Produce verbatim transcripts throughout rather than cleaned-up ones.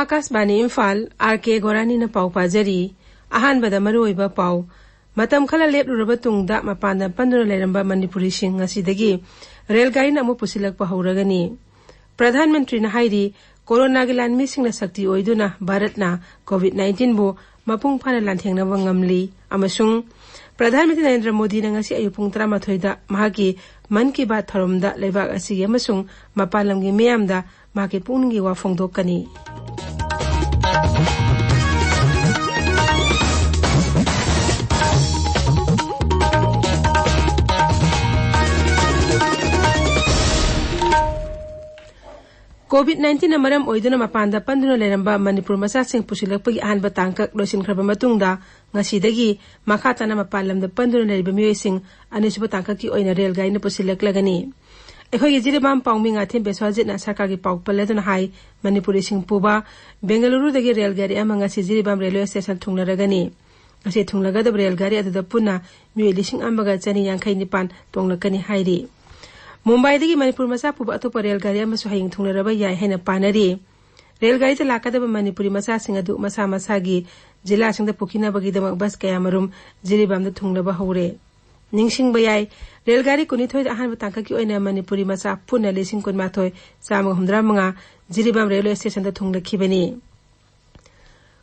ꯑꯥꯀꯥꯁꯕꯥꯅꯤ Imphal, R ꯀꯦ ꯒꯣꯔꯥꯅꯤꯅ ꯄꯥꯎ ꯄꯥꯖꯔꯤ꯫ ꯑꯍꯥꯟꯕꯗ ꯃꯔꯨꯑꯣꯏꯕ ꯄꯥꯎ꯫ ꯃꯇꯝ ꯈꯔ ꯂꯦꯞꯂꯨꯔꯕ ꯇꯨꯡꯗ ꯃꯄꯥꯟꯗ ꯄꯟꯗꯨꯅ ꯂꯩꯔꯝꯕ ꯃꯅꯤꯄꯨꯔꯤꯁꯤꯡ ꯉꯁꯤꯗꯒꯤ ꯔꯦꯜ ꯒꯥꯔꯤꯅ ꯑꯃꯨꯛ ꯄꯨꯁꯤꯜꯂꯛꯄ ꯍꯧꯔꯒꯅꯤ꯫ ꯄ꯭ꯔꯙꯥꯟ ꯃꯟꯇ꯭ꯔꯤꯅ ꯍꯥꯏꯔꯤ, ꯀꯣꯔꯣꯅꯥꯒꯤ ꯂꯥꯟꯃꯤꯁꯤꯡꯅ ꯁꯛꯇꯤ ꯑꯣꯏꯗꯨꯅ ꯚꯥꯔꯠꯅ ꯀꯣꯚꯤꯗ ꯅꯥꯏꯟꯇꯤꯟꯕꯨ ꯃꯄꯨꯡ ꯐꯥꯅ ꯂꯥꯟꯊꯦꯡꯅꯕ ꯉꯝꯂꯤ ꯑꯃꯁꯨꯡ ꯄ꯭ꯔꯙꯥꯟ ꯃꯟꯇ꯭ꯔꯤ ꯅꯔꯦꯟꯗ꯭ꯔ ꯃꯣꯗꯤꯅ ꯉꯁꯤ ꯑꯌꯨꯛ ꯄꯨꯡ ꯇꯔꯥꯃꯥꯊꯣꯏꯗ ꯃꯍꯥꯛꯀꯤ ꯃꯟ ꯀꯤ ꯕꯥꯠ ꯊꯧꯔꯝꯗ ꯂꯩꯕꯥꯛ ꯑꯁꯤꯒꯤ ꯑꯃꯁꯨꯡ ꯃꯄꯥꯟ ꯂꯝꯒꯤ ꯃꯤꯌꯥꯝꯗ ꯃꯍꯥꯛꯀꯤ ꯄꯨꯛꯅꯤꯡꯒꯤ ꯋꯥ ꯐꯣꯡꯗꯣꯛꯀꯅꯤ꯫ ꯀꯣꯚꯤꯗ ꯅꯥꯏꯟꯇꯤꯟꯅ ꯃꯔꯝ ꯑꯣꯏꯗꯨꯅ ꯃꯄꯥꯟꯗ ꯄꯟꯗꯨꯅ ꯂꯩꯔꯝꯕ ꯃꯅꯤꯄꯨꯔ ꯃꯆꯥꯁꯤꯡ ꯄꯨꯁꯤꯜꯂꯛꯄꯒꯤ ꯑꯍꯥꯟꯕ ꯇꯥꯡꯀꯛ ꯂꯣꯏꯁꯤꯟꯈ꯭ꯔꯕ ꯃꯇꯨꯡꯗ, ꯉꯁꯤꯗꯒꯤ ꯃꯈꯥ ꯇꯥꯅ ꯃꯄꯥꯟ ꯂꯝꯗ ꯄꯟꯗꯨꯅ ꯂꯩꯔꯤꯕ ꯃꯤꯑꯣꯏꯁꯤꯡ ꯑꯅꯤꯁꯨꯕ ꯇꯥꯡꯀꯛꯀꯤ ꯑꯣꯏꯅ ꯔꯦꯜ ꯒꯥꯔꯤꯅ ꯄꯨꯁꯤꯜꯂꯛꯂꯒꯅꯤ꯫ ꯑꯩꯈꯣꯏꯒꯤ ꯖꯤꯔꯤꯕꯥꯝ ꯄꯥꯎꯃꯤ ꯉꯥꯊꯦꯝ ꯕꯦꯁ꯭ꯋꯥꯖꯤꯠꯅ ꯁꯔꯀꯥꯔꯒꯤ ꯄꯥꯎ ꯄꯜꯂꯗꯨꯅ ꯍꯥꯏ, ꯃꯅꯤꯄꯨꯔꯤꯁꯤꯡ ꯄꯨꯕ ꯕꯦꯡꯒꯂꯨꯔꯨꯗꯒꯤ ꯔꯦꯜ ꯒꯥꯔꯤ ꯑꯃ ꯉꯁꯤ ꯖꯤꯔꯤꯕꯥꯝ ꯔꯦꯜꯋꯦ ꯁ꯭ꯇꯦꯁꯟ ꯊꯨꯡꯂꯔꯒꯅꯤ꯫ ꯉꯁꯤ ꯊꯨꯡꯂꯒꯗꯕ ꯔꯦꯜ ꯒꯥꯔꯤ ꯑꯗꯨꯗ ꯄꯨꯟꯅ ꯃꯤꯑꯣꯏ ꯂꯤꯁꯤꯡ ꯑꯃꯒ ꯆꯅꯤ ꯌꯥꯡꯈꯩ ꯅꯤꯄꯥꯟ ꯇꯣꯡꯂꯛꯀꯅꯤ ꯍꯥꯏꯔꯤ꯫ ꯃꯨꯝꯕꯥꯏꯗꯒꯤ ꯃꯅꯤꯄꯨꯔ ꯃꯆꯥ ꯄꯨꯕ ꯑꯇꯣꯞꯄ ꯔꯦꯜ ꯒꯥꯔꯤ ꯑꯃꯁꯨ ꯍꯌꯦꯡ ꯊꯨꯡꯂꯔꯕ ꯌꯥꯏ ꯍꯥꯏꯅ ꯄꯥꯅꯔꯤ꯫ ꯔꯦꯜ ꯒꯥꯔꯤꯗ ꯂꯥꯛꯀꯗꯕ ꯃꯅꯤꯄꯨꯔꯤ ꯃꯆꯥꯁꯤꯡ ꯑꯗꯨ ꯃꯁꯥ ꯃꯁꯥꯒꯤ ꯖꯤꯂꯥꯁꯤꯡꯗ ꯄꯨꯈꯤꯅꯕꯒꯤꯗꯃꯛ ꯕꯁ ꯀꯌꯥꯃꯔꯨꯝ ꯖꯤꯔꯤꯕꯥꯝꯗ ꯊꯨꯡꯂꯕ ꯍꯧꯔꯦ꯫ ꯅꯤꯡꯁꯤꯡꯕ ꯌꯥꯏ, ꯔꯦꯜ ꯒꯥꯔꯤ ꯀꯨꯟꯅꯤꯊꯣꯏꯗ ꯑꯍꯥꯟꯕ ꯇꯥꯡꯀꯛꯀꯤ ꯑꯣꯏꯅ ꯃꯅꯤꯄꯨꯔꯤ ꯃꯆꯥ ꯄꯨꯟꯅ ꯂꯤꯁꯤꯡ ꯀꯨꯟꯃꯥꯊꯣꯏ ꯆꯥꯝꯃꯒ ꯍꯨꯝꯗ꯭ꯔꯥ ꯃꯉꯥ ꯖꯤꯔꯤꯕꯥꯝ ꯔꯦꯜꯋꯦ ꯁ꯭ꯇꯦꯁꯟꯗ ꯊꯨꯡꯂꯛꯈꯤꯕꯅꯤ꯫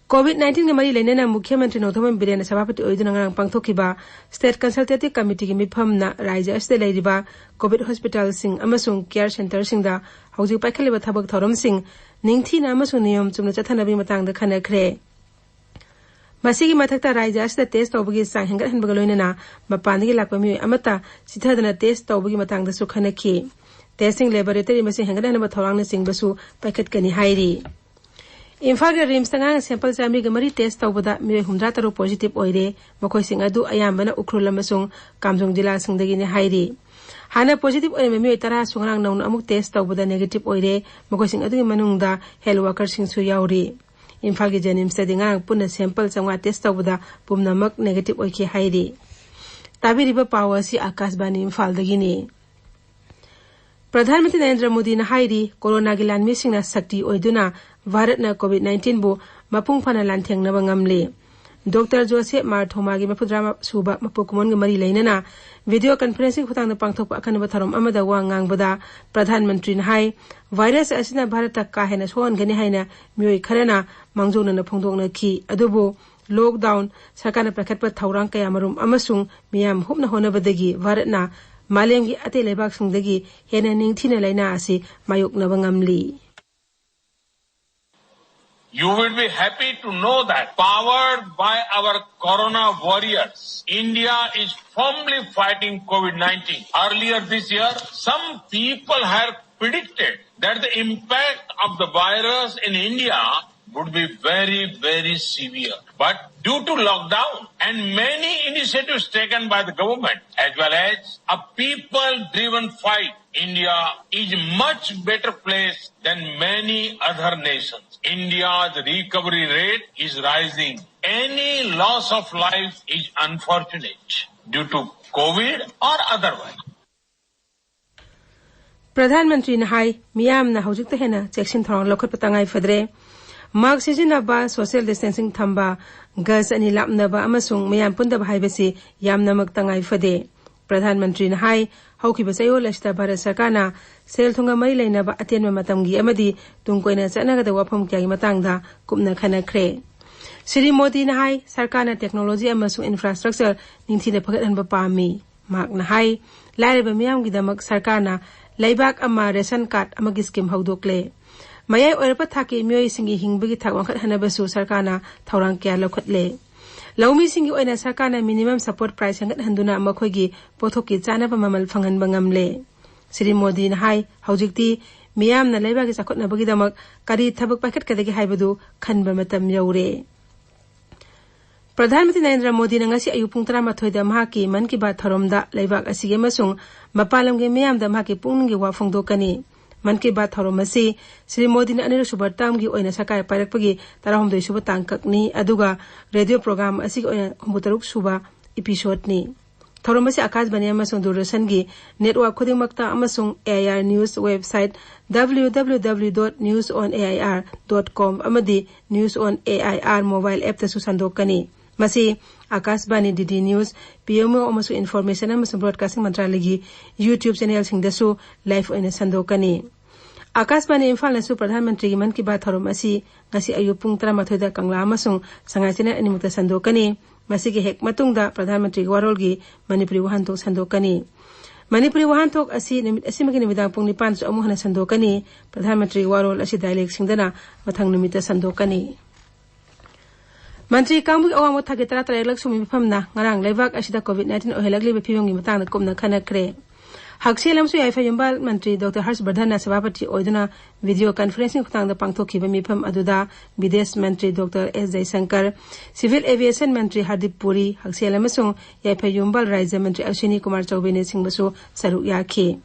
ꯀꯣꯚꯤꯗ ꯅꯥꯏꯟꯇꯤꯟꯒ ꯃꯔꯤ ꯂꯩꯅꯅ ꯃꯨꯈ꯭ꯌ ꯃꯟꯇ꯭ꯔꯤ ꯅꯣꯡꯊꯣꯝꯕꯝ ꯕꯤꯔꯦꯟꯅ ꯁꯚꯥꯄꯇꯤ ꯑꯣꯏꯗꯨꯅ ꯉꯔꯥꯡ ꯄꯥꯡꯊꯣꯛꯈꯤꯕ ꯁ꯭ꯇꯦꯠ ꯀꯟꯁꯜꯇꯦꯇꯤꯚ ꯀꯃꯤꯇꯤꯒꯤ ꯃꯤꯐꯝꯅ ꯔꯥꯖ꯭ꯌ ꯑꯁꯤꯗ ꯂꯩꯔꯤꯕ ꯀꯣꯚꯤꯗ ꯍꯣꯁꯄꯤꯇꯥꯜꯁꯤꯡ ꯑꯃꯁꯨꯡ ꯀꯦꯌꯔ ꯁꯦꯟꯇꯔꯁꯤꯡꯗ ꯍꯧꯖꯤꯛ ꯄꯥꯏꯈꯠꯂꯤꯕ ꯊꯕꯛ ꯊꯧꯔꯝꯁꯤꯡ ꯅꯤꯡꯊꯤꯅ ꯑꯃꯁꯨꯡ ꯅꯤꯌꯣꯝ ꯆꯨꯝꯅ ꯆꯠꯊꯅꯕꯒꯤ ꯃꯇꯥꯡꯗ ꯈꯟꯅꯈ꯭ꯔꯦ꯫ ꯃꯁꯤꯒꯤ ꯃꯊꯛꯇ ꯔꯥꯖ꯭ꯌ ꯑꯁꯤꯗ ꯇꯦꯁ ꯇꯧꯕꯒꯤ ꯆꯥꯡ ꯍꯦꯟꯒꯠꯍꯟꯕꯒ ꯂꯣꯏꯅꯅ ꯃꯄꯥꯟꯗꯒꯤ ꯂꯥꯛꯄ ꯃꯤꯑꯣꯏ ꯑꯃꯠꯇ ꯆꯤꯊꯗꯅ ꯇꯦꯁ ꯇꯧꯕꯒꯤ ꯃꯇꯥꯡꯗꯁꯨ ꯈꯟꯅꯈꯤ꯫ ꯇꯦꯁꯇꯤꯡ ꯂꯦꯕꯣꯔꯦꯇꯔꯤ ꯃꯁꯤꯡ ꯍꯦꯟꯒꯠꯍꯟꯅꯕ ꯊꯧꯔꯥꯡꯅꯆꯤꯡꯕꯁꯨ ꯄꯥꯏꯈꯠꯀꯅꯤ ꯍꯥꯏꯔꯤ꯫ ꯏꯝꯐꯥꯜꯒꯤ ꯔꯤꯝꯁꯇ ꯉꯔꯥꯡ ꯁꯦꯝꯄꯜ ꯆꯥꯃꯔꯤꯒ ꯃꯔꯤ ꯇꯦꯁ ꯇꯧꯕꯗ ꯃꯤꯑꯣꯏ ꯍꯨꯝꯗ꯭ꯔꯥ ꯇꯔꯨꯛ ꯄꯣꯖꯤꯇꯤꯚ ꯑꯣꯏꯔꯦ꯫ ꯃꯈꯣꯏꯁꯤꯡ ꯑꯗꯨ ꯑꯌꯥꯝꯕꯅ ꯎꯈ꯭ꯔꯨꯜ ꯑꯃꯁꯨꯡ ꯀꯥꯝꯖꯣꯡ ꯖꯤꯂꯥꯁꯤꯡꯗꯒꯤꯅꯤ ꯍꯥꯏꯔꯤ꯫ ꯍꯥꯟꯅ ꯄꯣꯖꯤꯇꯤꯚ ꯑꯣꯏꯔꯝꯕ ꯃꯤꯑꯣꯏ ꯇꯔꯥꯁꯨ ꯉꯔꯥꯡ ꯅꯧꯅ ꯑꯃꯨꯛ ꯇꯦꯁ ꯇꯧꯕꯗ ꯅꯦꯒꯦꯇꯤꯚ ꯑꯣꯏꯔꯦ꯫ ꯃꯈꯣꯏꯁꯤꯡ ꯑꯗꯨꯒꯤ ꯃꯅꯨꯡꯗ ꯍꯦꯜꯊ ꯋꯥꯀꯔꯁꯤꯡꯁꯨ ꯌꯥꯎꯔꯤ꯫ ꯏꯝꯐꯥꯜꯒꯤ ꯖꯦꯅꯤꯝꯁꯇꯗꯤ ꯉꯔꯥꯡ ꯄꯨꯟꯅ ꯁꯦꯝꯄꯜ ꯆꯥꯝꯃꯉꯥ ꯇꯦꯁ ꯇꯧꯕꯗ ꯄꯨꯝꯅꯃꯛ ꯅꯦꯒꯦꯇꯤꯚ ꯑꯣꯏꯈꯤ ꯍꯥꯏꯔꯤ꯫ ꯇꯥꯕꯤꯔꯤꯕ ꯄꯥꯎ ꯑꯁꯤ ꯑꯥꯀꯥꯁꯕꯥꯅꯤ ꯏꯝꯐꯥꯜꯗꯒꯤꯅꯤ꯫ ꯄ꯭ꯔꯙꯥꯟ ꯃꯟꯇ꯭ꯔꯤ ꯅꯔꯦꯟꯗ꯭ꯔ ꯃꯣꯗꯤꯅ ꯍꯥꯏꯔꯤ, ꯀꯣꯔꯣꯅꯥꯒꯤ ꯂꯥꯟꯃꯤꯁꯤꯡꯅ ꯁꯛꯇꯤ ꯑꯣꯏꯗꯨꯅ ꯚꯥꯔꯠꯅ ꯀꯣꯚꯤꯗ ꯅꯥꯏꯟꯇꯤꯟꯕꯨ ꯃꯄꯨꯡ ꯐꯥꯅ ꯂꯥꯟꯊꯦꯡꯅꯕ ꯉꯝꯂꯤ꯫ ꯗꯣꯛꯇꯔ ꯖꯣꯁꯦꯐ ꯃꯥꯔꯊꯣꯃꯥꯒꯤ ꯃꯔꯤꯐꯨꯇꯔꯥ ꯁꯨꯕ ꯃꯄꯣꯛ ꯀꯨꯝꯑꯣꯟꯒ ꯃꯔꯤ ꯂꯩꯅꯅ ꯚꯤꯗꯤꯑꯣ ꯀꯟꯐꯔꯦꯟꯁꯤꯡ ꯈꯨꯊꯥꯡꯗ ꯄꯥꯡꯊꯣꯛꯄ ꯑꯈꯟꯅꯕ ꯊꯧꯔꯝ ꯑꯃꯗ ꯋꯥ ꯉꯥꯡꯕꯗ ꯄ꯭ꯔꯙꯥꯟ ꯃꯟꯇ꯭ꯔꯤꯅ ꯍꯥꯏ, ꯚꯥꯏꯔꯁ ꯑꯁꯤꯅ ꯚꯥꯔꯠꯇ ꯀꯥ ꯍꯦꯟꯅ ꯁꯣꯛꯍꯟꯒꯅꯤ ꯍꯥꯏꯅ ꯃꯤꯑꯣꯏ ꯈꯔꯅ ꯃꯥꯡꯖꯧꯅꯅ ꯐꯣꯡꯗꯣꯛꯅꯈꯤ꯫ ꯑꯗꯨꯕꯨ ꯂꯣꯛꯗꯥꯎꯟ, ꯁꯔꯀꯥꯔꯅ ꯄꯥꯏꯈꯠꯄ ꯊꯧꯔꯥꯡ ꯀꯌꯥꯃꯔꯨꯝ ꯑꯃꯁꯨꯡ ꯃꯤꯌꯥꯝ ꯍꯨꯞꯅ ꯍꯣꯠꯅꯕꯗꯒꯤ ꯚꯥꯔꯠꯅ ꯃꯥꯂꯦꯝꯒꯤ ꯑꯇꯩ ꯂꯩꯕꯥꯛꯁꯤꯡꯗꯒꯤ ꯍꯦꯟꯅ ꯅꯤꯡꯊꯤꯅ ꯂꯥꯏꯅꯥ ꯑꯁꯤ ꯃꯥꯌꯣꯛꯅꯕ ꯉꯝꯂꯤ꯫ You will be happy to know that, powered by our corona warriors, India is firmly fighting COVID nineteen. Earlier this year, some people had predicted that the impact of the virus in India would be very, very severe. But due to lockdown and many initiatives taken by the government, as well as a people driven fight, India is much better place than many other nations. India's recovery rate is rising. Any loss of life is unfortunate due to COVID or otherwise. ꯄ꯭ꯔꯙꯥꯟ ꯃꯟꯇ꯭ꯔꯤꯅ ꯍꯥꯏ, ꯃꯤꯌꯥꯝꯅ ꯍꯧꯖꯤꯛꯇ ꯍꯦꯟꯅ ꯆꯦꯛꯁꯤꯟ ꯊꯧꯔꯥꯡ ꯂꯧꯈꯠꯄ ꯇꯉꯥꯏ ꯐꯗ꯭ꯔꯦ꯫ ꯃꯥꯛꯁ ꯁꯤꯖꯤꯟꯅꯕ, social distancing ꯊꯝꯕ, ꯒꯖ ꯑꯅꯤ ꯂꯥꯞꯅꯕ ꯑꯃꯁꯨꯡ ꯃꯌꯥꯝ ꯄꯨꯟꯗꯕ ꯍꯥꯏꯕꯁꯤ ꯌꯥꯝꯅꯃꯛ ꯇꯉꯥꯏ ꯐꯗꯦ꯫ ꯄ꯭ꯔꯙꯥꯟ ꯃꯟꯇ꯭ꯔꯤꯅ ꯍꯥꯏ, ꯍꯧꯈꯤꯕ ꯆꯌꯣꯜ ꯑꯁꯤꯗ ꯚꯥꯔꯠ ꯁꯔꯀꯥꯔꯅ ꯁꯦꯜ ꯊꯨꯝꯒ ꯃꯔꯤ ꯂꯩꯅꯕ ꯑꯇꯦꯟꯕ ꯃꯇꯝꯒꯤ ꯑꯃꯗꯤ ꯇꯨꯡ ꯀꯣꯏꯅ ꯆꯠꯅꯒꯗꯕ ꯋꯥꯐꯝ ꯀꯌꯥꯒꯤ ꯃꯇꯥꯡꯗ ꯀꯨꯞꯅ ꯈꯟꯅꯈ꯭ꯔꯦ꯫ ꯁ꯭ꯔꯤ ꯃꯣꯗꯤꯅ ꯍꯥꯏ, ꯁꯔꯀꯥꯔꯅ ꯇꯦꯛꯅꯣꯂꯣꯖꯤ ꯑꯃꯁꯨꯡ ꯏꯟꯐ꯭ꯔꯥꯁ꯭ꯇ꯭ꯔꯛꯆꯔ ꯅꯤꯡꯊꯤꯅ ꯐꯒꯠꯍꯟꯕ ꯄꯥꯝꯃꯤ꯫ ꯃꯍꯥꯛꯅ ꯍꯥꯏ, ꯂꯥꯏꯔꯕ ꯃꯤꯌꯥꯝꯒꯤꯗꯃꯛ ꯁꯔꯀꯥꯔꯅ ꯂꯩꯕꯥꯛ ꯑꯃ ꯔꯦꯁꯟ ꯀꯥꯔꯗ ꯑꯃꯒꯤ ꯁ꯭ꯀꯤꯝ ꯍꯧꯗꯣꯛꯂꯦ꯫ ꯃꯌꯥꯏ ꯑꯣꯏꯔꯛꯄ ꯊꯥꯛꯀꯤ ꯃꯤꯑꯣꯏꯁꯤꯡꯒꯤ ꯍꯤꯡꯕꯒꯤ ꯊꯥꯛ ꯋꯥꯡꯈꯠꯍꯟꯅꯕꯁꯨ ꯁꯔꯀꯥꯔꯅ ꯊꯧꯔꯥꯡ ꯀꯌꯥ ꯂꯧꯈꯠꯂꯦ꯫ ꯂꯧꯃꯤꯁꯤꯡꯒꯤ ꯑꯣꯏꯅ ꯁꯔꯀꯥꯔꯅ ꯃꯤꯅꯤꯃꯝ ꯁꯄꯣꯔꯠ ꯄ꯭ꯔꯥꯏꯁ ꯍꯦꯟꯒꯠꯍꯟꯗꯨꯅ ꯃꯈꯣꯏꯒꯤ ꯄꯣꯠꯊꯣꯛꯀꯤ ꯆꯥꯅꯕ ꯃꯃꯜ ꯐꯪꯍꯟꯕ ꯉꯝꯂꯦ꯫ ꯁ꯭ꯔꯤ ꯃꯣꯗꯤꯅ ꯍꯥꯏ, ꯍꯧꯖꯤꯛꯇꯤ ꯃꯤꯌꯥꯝꯅ ꯂꯩꯕꯥꯛꯀꯤ ꯆꯥꯎꯈꯠꯅꯕꯒꯤꯗꯃꯛ ꯀꯔꯤ ꯊꯕꯛ ꯄꯥꯏꯈꯠꯀꯗꯒꯦ ꯍꯥꯏꯕꯗꯨ ꯈꯟꯕ ꯃꯇꯝ ꯌꯧꯔꯦ꯫ ꯄ꯭ꯔꯙꯥꯟ ꯃꯟꯇ꯭ꯔꯤ ꯅꯔꯦꯟꯗ꯭ꯔ ꯃꯣꯗꯤꯅ ꯉꯁꯤ ꯑꯌꯨꯛ ꯄꯨꯡ ꯇꯔꯥꯃꯥꯊꯣꯏꯗ ꯃꯍꯥꯛꯀꯤ ꯃꯟ ꯀꯤ ꯕꯥꯠ ꯊꯧꯔꯝꯗ ꯂꯩꯕꯥꯛ ꯑꯁꯤꯒꯤ ꯑꯃꯁꯨꯡ ꯃꯄꯥꯟ ꯂꯝꯒꯤ ꯃꯤꯌꯥꯝꯗ ꯃꯍꯥꯛꯀꯤ ꯄꯨꯛꯅꯤꯡꯒꯤ ꯋꯥ ꯐꯣꯡꯗꯣꯛꯀꯅꯤ꯫ ꯃꯟ ꯀꯤ ꯕꯥꯠ ꯊꯧꯔꯝ ꯑꯁꯤ ꯁ꯭ꯔꯤ ꯃꯣꯗꯤꯅ ꯑꯅꯤꯔꯛ ꯁꯨꯕ ꯇꯥꯔꯝꯒꯤ ꯑꯣꯏꯅ ꯁꯔꯀꯥꯔ ꯄꯥꯏꯔꯛꯄꯒꯤ ꯇꯔꯥꯍꯨꯝꯗꯣꯏ ꯁꯨꯕ ꯇꯥꯡꯀꯛꯅꯤ, ꯑꯗꯨꯒ ꯔꯦꯗꯤꯑꯣ ꯄ꯭ꯔꯣꯒ꯭ꯔꯥꯝ ꯑꯁꯤꯒꯤ ꯑꯣꯏꯅ ꯍꯨꯝꯐꯨꯇꯔꯨꯛ ꯁꯨꯕ ꯏꯄꯤꯁꯣꯗꯅꯤ꯫ ꯊꯧꯔꯝ ꯑꯁꯤ ꯑꯀꯥꯁꯕꯥꯅꯤ ꯑꯃꯁꯨꯡ ꯗꯨꯔꯗꯔꯁꯟꯒꯤ network ꯈꯨꯗꯤꯡꯃꯛꯇ ꯑꯃꯁꯨꯡ A I R news website W W W dot news on A I R dot com ꯑꯃꯗꯤ News on A I R mobile appꯇꯁꯨ ꯁꯟꯗꯣꯛꯀꯅꯤ꯫ ꯃꯁꯤ ꯑꯀꯥꯁꯕꯥꯅꯤ, D D News, P M O ꯑꯃꯁꯨꯡ Information ꯑꯃꯁꯨꯡ Broadcasting ꯃꯟꯇ꯭ꯔꯥꯂꯌꯒꯤ YouTube channelꯁꯤꯡꯗꯁꯨ live ꯑꯣꯏꯅ ꯁꯟꯗꯣꯛꯀꯅꯤ꯫ ꯑꯀꯥꯁꯕꯥꯅꯤ ꯏꯝꯐꯥꯜꯅꯁꯨ ꯄ꯭ꯔꯙꯥꯟ ꯃꯟꯇ꯭ꯔꯤꯒꯤ ꯃꯟ ꯀꯤ ꯕꯥꯠ ꯊꯧꯔꯝ ꯑꯁꯤ ꯉꯁꯤ ꯑꯌꯨꯛ ꯄꯨꯡ ꯇꯔꯥꯃꯥꯊꯣꯏꯗ ꯀꯪꯂꯥ ꯑꯃꯁꯨꯡ ꯁꯉꯥꯏ channel ꯑꯅꯤꯃꯛꯇ ꯁꯟꯗꯣꯛꯀꯅꯤ꯫ ꯃꯁꯤꯒꯤ ꯍꯦꯛ ꯃꯇꯨꯡꯗ ꯄ꯭ꯔꯙꯥꯟ ꯃꯟꯇ꯭ꯔꯤꯒꯤ ꯋꯥꯔꯣꯜꯒꯤ ꯃꯅꯤꯄꯨꯔꯤ ꯋꯥꯍꯟꯊꯣꯛ ꯁꯟꯗꯣꯛꯀꯅꯤ꯫ ꯃꯅꯤꯄꯨꯔꯤ ꯋꯥꯍꯟꯊꯣꯛ ꯑꯁꯤ ꯅꯨꯃꯤꯠ ꯑꯁꯤꯃꯒꯤ ꯅꯨꯃꯤꯗꯥꯡ ꯄꯨꯡ ꯅꯤꯄꯥꯟꯗꯁꯨ ꯑꯃꯨꯛ ꯍꯟꯅ ꯁꯟꯗꯣꯛꯀꯅꯤ꯫ ꯄ꯭ꯔꯙꯥꯟ ꯃꯟꯇ꯭ꯔꯤꯒꯤ ꯋꯥꯔꯣꯜ ꯑꯁꯤ dialectꯁꯤꯡꯗꯅ ꯃꯊꯪ ꯅꯨꯃꯤꯠꯇ ꯁꯟꯗꯣꯛꯀꯅꯤ꯫ ꯃꯟꯇ꯭ꯔꯤ ꯀꯥꯡꯕꯨꯒꯤ ꯑꯋꯥꯡꯕ ꯊꯥꯛꯀꯤ ꯇꯔꯥꯇꯔꯦꯠꯂꯛ ꯁꯨꯕ ꯃꯤꯐꯝꯅ ꯉꯔꯥꯡ ꯂꯩꯕꯥꯛ ꯑꯁꯤꯗ COVID nineteen ꯑꯣꯏꯍꯜꯂꯛꯂꯤꯕ ꯐꯤꯕꯝꯒꯤ ꯃꯇꯥꯡꯗ ꯀꯨꯞꯅ ꯈꯟꯅꯈ꯭ꯔꯦ꯫ ꯍꯛꯁꯦꯜ ꯑꯃꯁꯨꯡ ꯌꯥꯏꯐ ꯌꯨꯝꯕꯥꯜ ꯃꯟꯇ꯭ꯔꯤ ꯗꯣꯛꯇꯔ ꯍꯔꯁ ꯕꯔꯙꯟꯅ ꯁꯚꯥꯄꯇꯤ ꯑꯣꯏꯗꯨꯅ video conferencing ꯈꯨꯠꯊꯥꯡꯗ ꯄꯥꯡꯊꯣꯛꯈꯤꯕ ꯃꯤꯐꯝ ꯑꯗꯨꯗ ꯕꯤꯗꯦꯁ ꯃꯟꯇ꯭ꯔꯤ ꯗꯣꯛꯇꯔ ꯑꯦꯁ ꯖꯌꯁꯪꯀꯔ, ꯁꯤꯚꯤꯜ ꯑꯦꯚꯤꯌꯦꯁꯟ ꯃꯟꯇ꯭ꯔꯤ ꯍꯔꯗꯤꯞ ꯄꯨꯔꯤ, ꯍꯛꯁꯦꯜ ꯑꯃꯁꯨꯡ ꯌꯥꯏꯐ ꯌꯨꯝꯕꯥꯜ ꯔꯥꯖ꯭ꯌ ꯃꯟꯇ꯭ꯔꯤ ꯑꯁ꯭ꯋꯤꯅꯤ ꯀꯨꯃꯥꯔ ꯆꯧꯕꯦꯅꯆꯤꯡꯕꯁꯨ ꯁꯔꯨꯛ ꯌꯥꯈꯤ꯫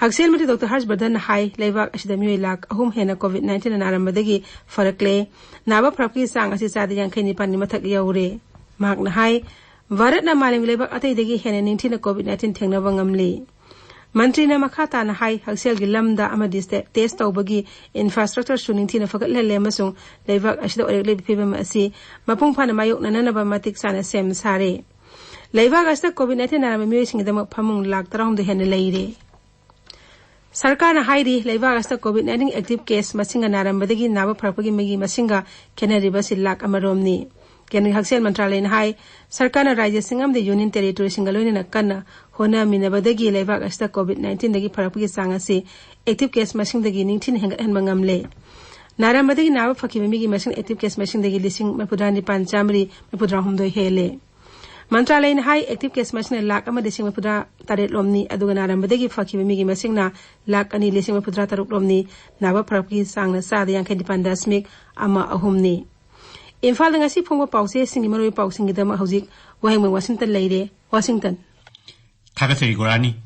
ꯍꯛꯁꯦꯜ ꯃꯟꯇ꯭ꯔꯤ ꯗꯣꯛꯇꯔ ꯍꯔꯁ ꯕꯔꯙꯟꯅ ꯍꯥꯏ, ꯂꯩꯕꯥꯛ ꯑꯁꯤꯗ ꯃꯤꯑꯣꯏ ꯂꯥꯈ ꯑꯍꯨꯝ ꯍꯦꯟꯅ COVID nineteen ꯅꯥꯔꯝꯕꯗꯒꯤ ꯐꯔꯛꯂꯦ꯫ ꯅꯥꯕ ꯐꯔꯛꯄꯒꯤ ꯆꯥꯡ ꯑꯁꯤ ꯆꯥꯗ ꯌꯥꯡꯈꯩ ꯅꯤꯄꯥꯟꯒꯤ ꯃꯊꯛ ꯌꯧꯔꯦ꯫ ꯃꯍꯥꯛꯅ ꯍꯥꯏ, ꯚꯥꯔꯠꯅ ꯃꯥꯂꯦꯝꯒꯤ ꯂꯩꯕꯥꯛ ꯑꯇꯩꯗꯒꯤ ꯍꯦꯟꯅ ꯅꯤꯡꯊꯤꯅ COVID nineteen ꯊꯦꯡꯅꯕ ꯉꯝꯂꯤ꯫ ꯃꯟꯇ꯭ꯔꯤꯅ ꯃꯈꯥ ꯇꯥꯅ ꯍꯥꯏ, ꯍꯛꯁꯦꯜꯒꯤ ꯂꯝꯗ ꯑꯃꯗꯤ ꯁ꯭ꯇꯦ-, test ꯇꯧꯕꯒꯤ infrastructureꯁꯨ ꯅꯤꯡꯊꯤꯅ ꯐꯒꯠꯍꯜꯂꯦ ꯑꯃꯁꯨꯡ ꯂꯩꯕꯥꯛ ꯑꯁꯤꯗ ꯑꯣꯏꯔꯛꯂꯤꯕ ꯐꯤꯕꯝ ꯑꯁꯤ ꯃꯄꯨꯡ ꯐꯥꯅ ꯃꯥꯌꯣꯛꯅꯅꯕ ꯃꯇꯤꯛ ꯆꯥꯅ ꯁꯦꯝ ꯁꯥꯔꯦ꯫ ꯂꯩꯕꯥꯛ ꯑꯁꯤꯗ COVID nineteen ꯅꯥꯔꯕ ꯃꯤꯑꯣꯏꯁꯤꯡꯒꯤꯗꯃꯛ ꯐꯃꯨꯡ ꯂꯥꯈ ꯇꯔꯥꯍꯨꯝꯗꯣꯏ ꯍꯦꯟꯅ ꯂꯩꯔꯦ꯫ ꯁꯔꯀꯥꯔꯅ ꯍꯥꯏꯔꯤ, ꯂꯩꯕꯥꯛ ꯑꯁꯤꯗ COVID nineteen active case ꯃꯁꯤꯡꯒ ꯅꯥꯔꯝꯕꯗꯒꯤ ꯅꯥꯕ ꯐꯔꯛꯄꯒꯤ ꯃꯤꯒꯤ ꯃꯁꯤꯡꯒ ꯈꯦꯠꯅꯔꯤꯕ ꯑꯁꯤ ꯂꯥꯈ ꯑꯃꯔꯣꯝꯅꯤ꯫ ꯀꯦꯟꯗ꯭ꯔꯒꯤ ꯍꯛꯁꯦꯜ ꯃꯟꯇ꯭ꯔꯥꯂꯌꯅ ꯍꯥꯏ, ꯁꯔꯀꯥꯔꯅ ꯔꯥꯖ꯭ꯌꯁꯤꯡ ꯑꯃꯗꯤ ꯌꯨꯅꯤꯌꯟ ꯇꯦꯔꯤꯇꯣꯔꯤꯁꯤꯡꯒ ꯂꯣꯏꯅꯅ ꯀꯟꯅ ꯍꯣꯠꯅꯃꯤꯟꯅꯕꯗꯒꯤ ꯂꯩꯕꯥꯛ ꯑꯁꯤꯗ COVID nineteenꯗꯒꯤ ꯐꯔꯛꯄꯒꯤ ꯆꯥꯡ ꯑꯁꯤ active case ꯃꯁꯤꯡꯗꯒꯤ ꯅꯤꯡꯊꯤꯅ ꯍꯦꯟꯒꯠꯍꯟꯕ ꯉꯝꯂꯦ꯫ ꯅꯥꯔꯝꯕꯗꯒꯤ ꯅꯥꯕ ꯐꯈꯤꯕ ꯃꯤꯒꯤ ꯃꯁꯤꯡ active case ꯃꯁꯤꯡꯗꯒꯤ ꯂꯤꯁꯤꯡ ꯃꯔꯤꯐꯨꯇꯔꯥ ꯅꯤꯄꯥꯟ ꯆꯥꯃꯔꯤ ꯃꯔꯤꯐꯨꯇꯔꯥꯍꯨꯝꯗꯣꯏ ꯍꯦꯜꯂꯦ꯫ ꯃꯟꯇ꯭ꯔꯥꯂꯌꯅ ꯍꯥꯏ, active case ꯃꯁꯤꯡꯅ ꯂꯥꯈ ꯑꯃ ꯂꯤꯁꯤꯡ ꯃꯔꯤꯐꯨꯇꯔꯥ ꯇꯔꯦꯠ ꯂꯣꯝꯅꯤ, ꯑꯗꯨꯒ ꯅꯥꯔꯝꯕꯗꯒꯤ ꯐꯈꯤꯕ ꯃꯤꯒꯤ ꯃꯁꯤꯡꯅ ꯂꯥꯈ ꯑꯅꯤ ꯂꯤꯁꯤꯡ ꯃꯔꯤꯐꯨꯇꯔꯥ ꯇꯔꯨꯛ ꯂꯣꯝꯅꯤ꯫ ꯅꯥꯕ ꯐꯔꯛꯄꯒꯤ ꯆꯥꯡꯅ ꯆꯥꯗ ꯌꯥꯡꯈꯩ ꯅꯤꯄꯥꯟ ꯗꯁꯃꯤꯛ ꯑꯃ ꯑꯍꯨꯝꯅꯤ꯫ ꯏꯝꯐꯥꯜꯗ ꯉꯁꯤ ꯐꯣꯡꯕ ꯄꯥꯎꯆꯦꯁꯤꯡꯒꯤ ꯃꯔꯨꯑꯣꯏꯕ ꯄꯥꯎꯁꯤꯡꯒꯤꯗꯃꯛ ꯍꯧꯖꯤꯛ ꯋꯥꯍꯦꯡꯕꯝ ꯋꯥꯁꯤꯡꯇꯟ ꯂꯩꯔꯦ꯫ ꯋꯥꯁꯤꯡꯇꯟ꯫ ꯊꯥꯒꯠꯆꯔꯤ ꯒꯣꯔꯥꯅꯤ꯫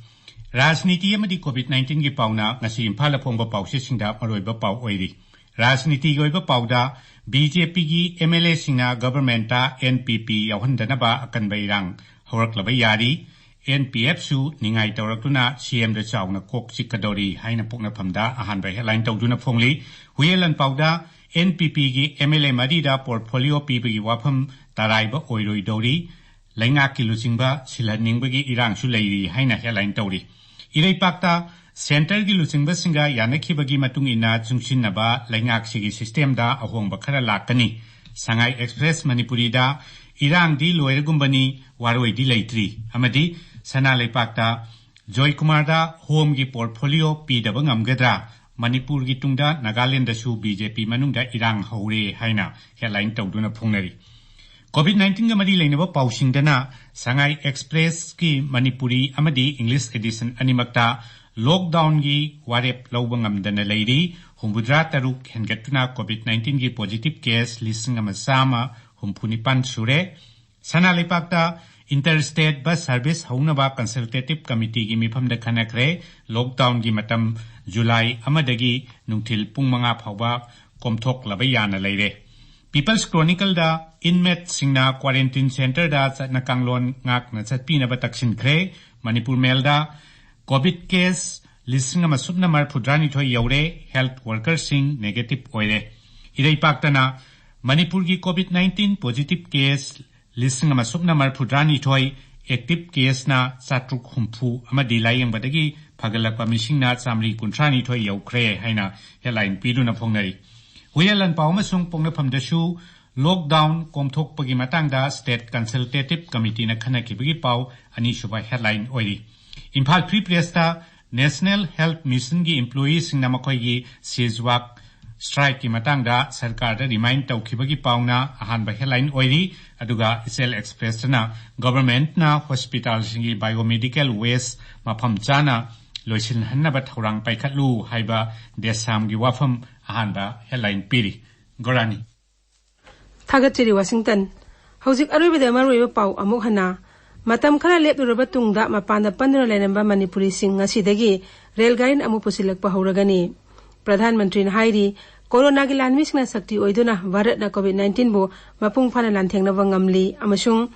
ꯔꯥꯖꯅꯤꯇꯤ ꯑꯃꯗꯤ COVID nineteenꯒꯤ ꯄꯥꯎꯅ ꯉꯁꯤ ꯏꯝꯐꯥꯜꯗ ꯐꯣꯡꯕ ꯄꯥꯎꯆꯦꯁꯤꯡꯗ ꯃꯔꯨꯑꯣꯏꯕ ꯄꯥꯎ ꯑꯣꯏꯔꯤ꯫ ꯔꯥꯖꯅꯤꯇꯤꯒꯤ ꯑꯣꯏꯕ ꯄꯥꯎꯗ, BJPꯒꯤ MLAꯁꯤꯡꯅ governmentꯇ NPP ꯌꯥꯎꯍꯟꯗꯅꯕ ꯑꯀꯟꯕ ꯏꯔꯥꯡ꯫ ꯍꯧꯔꯛꯂꯕ ꯌꯥꯔꯤ꯫ ꯑꯦꯟ ꯄꯤ ꯑꯦꯐꯁꯨ ꯅꯤꯡꯉꯥꯏ ꯇꯧꯔꯛꯇꯨꯅ ꯁꯤ ꯑꯦꯝꯗ ꯆꯥꯎꯅ ꯀꯣꯛ ꯆꯤꯛꯀꯗꯧꯔꯤ ꯍꯥꯏꯅ ꯄꯣꯛꯅꯐꯝꯗ ꯑꯍꯥꯟꯕ ꯍꯦꯗꯂꯥꯏꯟ ꯇꯧꯗꯨꯅ ꯐꯣꯡꯂꯤ꯫ ꯍꯨꯌꯦꯟ ꯂꯥꯟꯄꯥꯎꯗ ꯑꯦꯟ ꯄꯤ ꯄꯤꯒꯤ ꯑꯦꯝ ꯑꯦꯜ ꯑꯦ ꯃꯔꯤꯗ ꯄꯣꯔꯠꯐꯣꯂꯤꯑꯣ ꯄꯤꯕꯒꯤ ꯋꯥꯐꯝ ꯇꯔꯥꯏꯕ ꯑꯣꯏꯔꯣꯏꯗꯧꯔꯤ꯫ ꯂꯩꯉꯥꯛꯀꯤ ꯂꯨꯆꯤꯡꯕ ꯁꯤꯜꯍꯟꯅꯤꯡꯕꯒꯤ ꯏꯔꯥꯡꯁꯨ ꯂꯩꯔꯤ ꯍꯥꯏꯅ ꯍꯦꯗꯂꯥꯏꯟ ꯇꯧꯔꯤ꯫ ꯏꯔꯩꯄꯥꯛꯇ ꯁꯦꯟꯇꯔꯒꯤ ꯂꯨꯆꯤꯡꯕꯁꯤꯡꯒ ꯌꯥꯅꯈꯤꯕꯒꯤ ꯃꯇꯨꯡ ꯏꯟꯅ ꯆꯨꯡꯁꯤꯟꯅꯕ ꯂꯩꯉꯥꯛꯁꯤꯒꯤ ꯁꯤꯁꯇꯦꯝꯗ ꯑꯍꯣꯡꯕ ꯈꯔ ꯂꯥꯛꯀꯅꯤ꯫ ꯁꯉꯥꯏ ꯑꯦꯛꯁꯄ꯭ꯔꯦꯁ ꯃꯅꯤꯄꯨꯔꯤꯗ ꯏꯔꯥꯡꯗꯤ ꯂꯣꯏꯔꯒꯨꯝꯕꯅꯤ, ꯋꯥꯔꯣꯏꯗꯤ ꯂꯩꯇ꯭ꯔꯤ ꯑꯃꯗꯤ ꯁꯅꯥ ꯂꯩꯄꯥꯛꯇ ꯖꯣꯏꯀꯨꯃꯥꯔꯗ ꯍꯣꯝꯒꯤ ꯄꯣꯔꯠꯐꯣꯂꯤꯑꯣ ꯄꯤꯗꯕ ꯉꯝꯒꯗ꯭ꯔꯥ? ꯃꯅꯤꯄꯨꯔꯒꯤ ꯇꯨꯡꯗ ꯅꯥꯒꯥꯂꯦꯟꯗꯁꯨ ꯕꯤ ꯖꯦ ꯄꯤ ꯃꯅꯨꯡꯗ ꯏꯔꯥꯡ ꯍꯧꯔꯦ ꯍꯥꯏꯅ ꯍꯦꯗꯂꯥꯏꯟ ꯇꯧꯗꯨꯅ ꯐꯣꯡꯅꯔꯤ꯫ ꯀꯣꯚꯤꯗ ꯅꯥꯏꯟꯇꯤꯟꯒ ꯃꯔꯤ ꯂꯩꯅꯕ ꯄꯥꯎꯁꯤꯡꯗꯅ ꯁꯉꯥꯏ ꯑꯦꯛꯁꯄ꯭ꯔꯦꯁꯀꯤ ꯃꯅꯤꯄꯨꯔꯤ ꯑꯃꯗꯤ ꯏꯪꯂꯤꯁ ꯑꯦꯗꯤꯁꯟ ꯑꯅꯤꯃꯛꯇ ꯂꯣꯛꯗꯥꯎꯟꯒꯤ ꯋꯥꯔꯦꯞ ꯂꯧꯕ ꯉꯝꯗꯅ ꯂꯩꯔꯤ꯫ ꯍꯨꯝꯐꯨꯇꯔꯥ ꯇꯔꯨꯛ ꯍꯦꯟꯒꯠꯇꯨꯅ ꯀꯣꯚꯤꯗ ꯅꯥꯏꯟꯇꯤꯟꯒꯤ ꯄꯣꯖꯤꯇꯤꯚ ꯀꯦꯁ ꯂꯤꯁꯤꯡ ꯑꯃ ꯆꯥꯝꯃ ꯍꯨꯝꯐꯨ ꯅꯤꯄꯥꯟ ꯁꯨꯔꯦ꯫ ꯁꯅꯥ ꯂꯩꯄꯥꯛꯇ ꯏꯟꯇꯔ ꯁ꯭ꯇꯦꯠ ꯕꯁ ꯁꯔꯚꯤꯁ ꯍꯧꯅꯕ ꯀꯟꯁꯜꯇꯦꯇꯤꯚ ꯀꯃꯤꯇꯤꯒꯤ ꯃꯤꯐꯝꯗ ꯈꯟꯅꯈ꯭ꯔꯦ꯫ ꯂꯣꯛꯗꯥꯎꯟꯒꯤ ꯃꯇꯝ ꯖꯨꯂꯥꯏ ꯑꯃꯗꯒꯤ ꯅꯨꯡꯊꯤꯜ ꯄꯨꯡ ꯃꯉꯥ ꯐꯥꯎꯕ ꯀꯣꯝꯊꯣꯛꯂꯕ ꯌꯥꯅ ꯂꯩꯔꯦ꯫ ꯄꯤꯄꯜꯁ ꯀ꯭ꯔꯣꯅꯤꯀꯜꯗ ꯏꯟꯃꯦꯠꯁꯤꯡꯅ ꯀ꯭ꯋꯥꯔꯦꯟꯇꯤꯟ ꯁꯦꯟꯇꯔꯗ ꯆꯠꯅ ꯀꯥꯡꯂꯣꯟ ꯉꯥꯛꯅ ꯆꯠꯄꯤꯅꯕ ꯇꯛꯁꯤꯟꯈ꯭ꯔꯦ꯫ ꯃꯅꯤꯄꯨꯔ ꯃꯦꯜꯗ ꯀꯣꯚꯤꯗ ꯀꯦꯁ ꯂꯤꯁꯤꯡ ꯑꯃ ꯁꯨꯞꯅ ꯃꯔꯤꯐꯨꯇꯔꯥꯅꯤꯊꯣꯏ ꯌꯧꯔꯦ, ꯍꯦꯜꯊ ꯋꯥꯔꯀꯔꯁꯤꯡ ꯅꯦꯒꯦꯇꯤꯚ ꯑꯣꯏꯔꯦ꯫ ꯏꯔꯩꯄꯥꯛꯇꯅ ꯃꯅꯤꯄꯨꯔꯒꯤ ꯀꯣꯚꯤꯗ ꯅꯥꯏꯟꯇꯤꯟ ꯄꯣꯖꯤꯇꯤꯚ ꯀꯦꯁ ꯂꯤꯁꯤꯡ ꯑꯃ ꯁꯨꯞꯅ ꯃꯔꯤꯐꯨꯇꯔꯥꯅꯤꯊꯣꯏ, ꯑꯦꯛꯇꯤꯚ ꯀꯦꯁꯅ ꯆꯥꯇ꯭ꯔꯨꯛ ꯍꯨꯝꯐꯨ ꯑꯃꯗꯤ ꯂꯥꯌꯦꯡꯕꯗꯒꯤ ꯐꯒꯠꯂꯛꯄ ꯃꯤꯁꯤꯡꯅ ꯆꯥꯃꯔꯤ ꯀꯨꯟꯊ꯭ꯔꯥꯅꯤꯊꯣꯏ ꯌꯧꯈ꯭ꯔꯦ ꯍꯥꯏꯅ ꯍꯦꯗꯂꯥꯏꯟ ꯄꯤꯗꯨꯅ ꯐꯣꯡꯅꯔꯤ꯫ ꯍꯨꯌꯦꯟ ꯂꯥꯟꯄꯥꯎ ꯑꯃꯁꯨꯡ ꯄꯣꯛꯅꯐꯝꯗꯁꯨ ꯂꯣꯛꯗꯥꯎꯟ ꯀꯣꯝꯊꯣꯛꯄꯒꯤ ꯃꯇꯥꯡꯗ ꯁ꯭ꯇꯦꯠ ꯀꯟꯁꯜꯇꯦꯇꯤꯚ ꯀꯃꯤꯇꯤꯅ ꯈꯟꯅꯈꯤꯕꯒꯤ ꯄꯥꯎ ꯑꯅꯤꯁꯨꯕ ꯍꯦꯗꯂꯥꯏꯟ ꯑꯣꯏꯔꯤ꯫ ꯏꯝꯐꯥꯜ ꯐ꯭ꯔꯤ ꯄ꯭ꯔꯦꯁꯇ ꯅꯦꯁꯅꯦꯜ ꯍꯦꯜꯊ ꯃꯤꯁꯟꯒꯤ ꯏꯝꯄ꯭ꯂꯣꯌꯤꯁꯤꯡꯅ ꯃꯈꯣꯏꯒꯤ ꯁꯤꯖꯋꯥꯛ ꯁ꯭ꯇ꯭ꯔꯥꯏꯛꯀꯤ ꯃꯇꯥꯡꯗ ꯁꯔꯀꯥꯔꯗ ꯔꯤꯃꯥꯏꯟ ꯇꯧꯈꯤꯕꯒꯤ ꯄꯥꯎꯅ ꯑꯍꯥꯟꯕ ꯍꯦꯗꯂꯥꯏꯟ ꯑꯣꯏꯔꯤ꯫ ꯑꯗꯨꯒ ꯏꯆꯦꯜ ꯑꯦꯛꯁꯄ꯭ꯔꯦꯁꯇꯅ ꯒꯣꯚꯔꯟꯃꯦꯟꯠꯅ ꯍꯣꯁꯄꯤꯇꯥꯜꯁꯤꯡꯒꯤ ꯕꯥꯏꯑꯣꯃꯦꯗꯤꯀꯦꯜ ꯋꯦꯁ ꯃꯐꯝ ꯆꯥꯅ ꯂꯣꯏꯁꯤꯟꯍꯟꯅꯕ ꯊꯧꯔꯥꯡ ꯄꯥꯏꯈꯠꯂꯨ ꯍꯥꯏꯕ ꯗꯦꯁꯥꯝꯒꯤ ꯋꯥꯐꯝ ꯑꯍꯥꯟꯕ ꯍꯦꯗꯂꯥꯏꯟ ꯄꯤꯔꯤ꯫ ꯒꯣꯔꯥꯅꯤ꯫ ꯊꯥꯒꯠꯆꯔꯤ ꯋꯥꯁꯤꯡꯇꯟ꯫ ꯍꯧꯖꯤꯛ ꯑꯔꯣꯏꯕꯗ ꯃꯔꯨꯑꯣꯏꯕ ꯄꯥꯎ ꯑꯃꯨꯛ ꯍꯟꯅ꯫ ꯃꯇꯝ ꯈꯔ ꯂꯦꯞꯂꯨꯔꯕ ꯇꯨꯡꯗ ꯃꯄꯥꯟꯗ ꯄꯟꯗꯨꯅ ꯂꯩꯔꯝꯕ ꯃꯅꯤꯄꯨꯔꯤꯁꯤꯡ ꯉꯁꯤꯗꯒꯤ ꯔꯦꯜ ꯒꯥꯔꯤꯅ ꯑꯃꯨꯛ ꯄꯨꯁꯤꯜꯂꯛꯄ ꯍꯧꯔꯒꯅꯤ꯫ ꯄ꯭ꯔꯙꯥꯟ ꯃꯟꯇ꯭ꯔꯤꯅ ꯍꯥꯏꯔꯤ, ꯀꯣꯔꯣꯅꯥꯒꯤ ꯂꯥꯟꯃꯤꯁꯤꯡꯅ ꯁꯛꯇꯤ ꯑꯣꯏꯗꯨꯅ ꯚꯥꯔꯠꯅ ꯀꯣꯚꯤꯗ ꯅꯥꯏꯟꯇꯤꯟꯕꯨ ꯃꯄꯨꯡ ꯐꯥꯅ ꯂꯥꯟꯊꯦꯡꯅꯕ ꯉꯝꯂꯤ ꯑꯃꯁꯨꯡ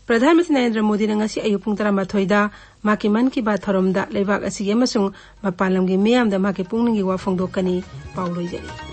ꯄ꯭ꯔꯙꯥꯟ ꯃꯟꯇ꯭ꯔꯤ ꯅꯔꯦꯟꯗ꯭ꯔ ꯃꯣꯗꯤꯅ ꯉꯁꯤ ꯑꯌꯨꯛ ꯄꯨꯡ ꯇꯔꯥꯃꯥꯊꯣꯏꯗ ꯃꯍꯥꯛꯀꯤ ꯃꯟ ꯀꯤ ꯕꯥꯠ ꯊꯧꯔꯝꯗ ꯂꯩꯕꯥꯛ ꯑꯁꯤꯒꯤ ꯑꯃꯁꯨꯡ ꯃꯄꯥꯟ ꯂꯝꯒꯤ ꯃꯤꯌꯥꯝꯗ ꯃꯍꯥꯛꯀꯤ ꯄꯨꯛꯅꯤꯡꯒꯤ ꯋꯥ ꯐꯣꯡꯗꯣꯛꯀꯅꯤ꯫ ꯄꯥꯎ ꯂꯣꯏꯖꯔꯤ꯫